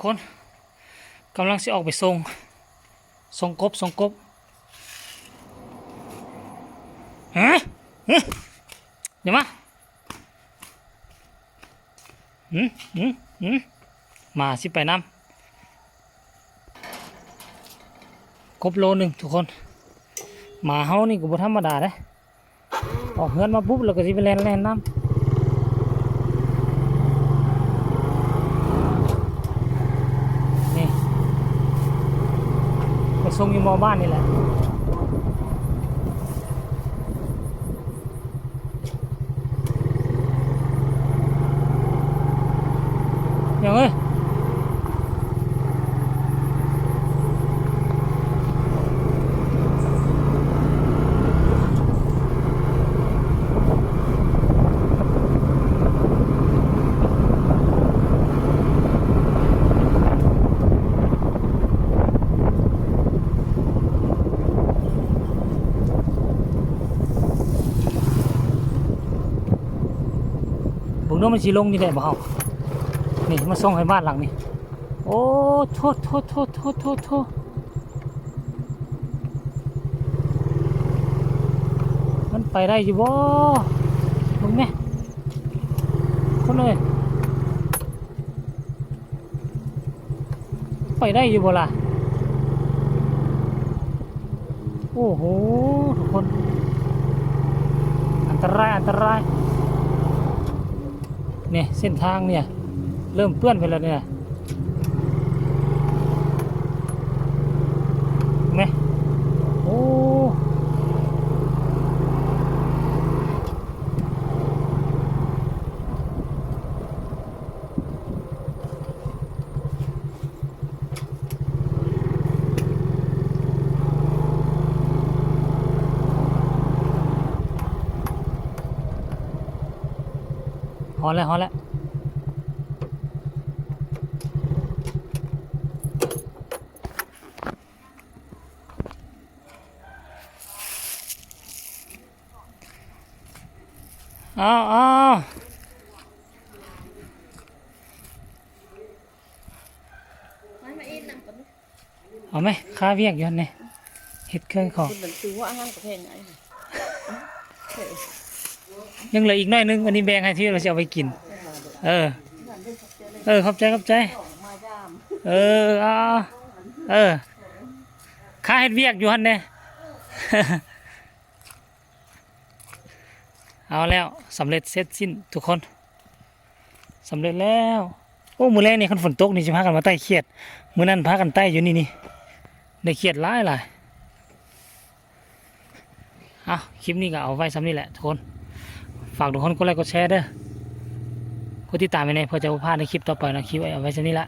ຄົນ ກຳລັງຊິອອກໄປສົ່ງ ສົ່ງກົບ ສົ່ງກົບ. ຮະ ຮະ ຢ່າມາ ຫື ຫື ຫື ໝາຊິໄປນຳ ກົບໂລໜຶ່ງທຸກຄົນ. ໝາເຮົານີ້ກໍບໍ່ທຳມະດາເດ້. ອອກເຮືອນມາປຸບ ແລ້ວກໍຊິໄປແລ່ນ ແລ່ນນຳ. ນີ້ ໄປສົ່ງຢູ່ໝໍ້ບ້ານນີ້ແຫຼະ. ຫຍັງເອີຍ? ເບິ່ງດູ ມັນຊິລົງນີ້ໄດ້ບໍ່ເຮົາ? ນີ້ ມາສົ່ງໃຫ້ບ້ານຫຼັງນີ້. ໂອ້ ໂທ້ ໂທ້ ໂທ້ ໂທ້ ໂທ້ ໂທ້ ມັນໄປໄດ້ຢູ່ບໍ່? ເບິ່ງແມະ ຄົນເອີຍ. ໄປໄດ້ຢູ່ບໍ່ລະ? ໂອ້ໂຫ ທຸກຄົນ ອັນຕະລາຍ ອັນຕະລາຍ. ນີ້ ເສັ້ນທາງນີ້ເລີ່ມເປື້ອນໄປແລ້ວນີ້ນະ ແມະ. ໂອ້. ຮອດແລ້ວ ຮອດແລ້ວ. ເອົາ ເອົາ ເອົາແມະ ຄາວຽກຢູ່ຫັ້ນແດ່ ເຮັດເຄື່ອງຂອງ. ຍັງເຫຼືອອີກໜ້ອຍໜຶ່ງ ອັນນີ້ແບ່ງໃຫ້ທີ່ວ່າຊິເອົາໄປກິນ. ເອີ ເອີ ຂອບໃຈ ຂອບໃຈ. ເອີ ເອົາ ເອີ ຄາເຮັດວຽກຢູ່ຫັ້ນແດ່. ເອົາແລ້ວ ສຳເລັດເສັດສິ້ນທຸກຄົນ ສຳເລັດແລ້ວ. ໂອ້ ມື້ແລງນີ້ຄັນຝົນຕົກນີ້ຊິພາກັນມາໄຕ່ຂຽດ ມື້ນັ້ນພາກັນໄຕ່ຢູ່ນີ້ນີ້ ໄດ້ຂຽດຫຼາຍໆ. ເອົາ ຄລິບນີ້ກໍເອົາໄວ້ສ່ຳນີ້ແຫຼະທຸກຄົນ ຝາກທຸກຄົນກົດໄລກົດແຊເດີ ກົດຕິດຕາມໃຫ້ແດ່ ເພື່ອຈະບໍ່ພາດໃນຄລິບຕໍ່ໄປເນາະ. ຄລິບເອົາໄວ້ສ່ຳນີ້ລະ.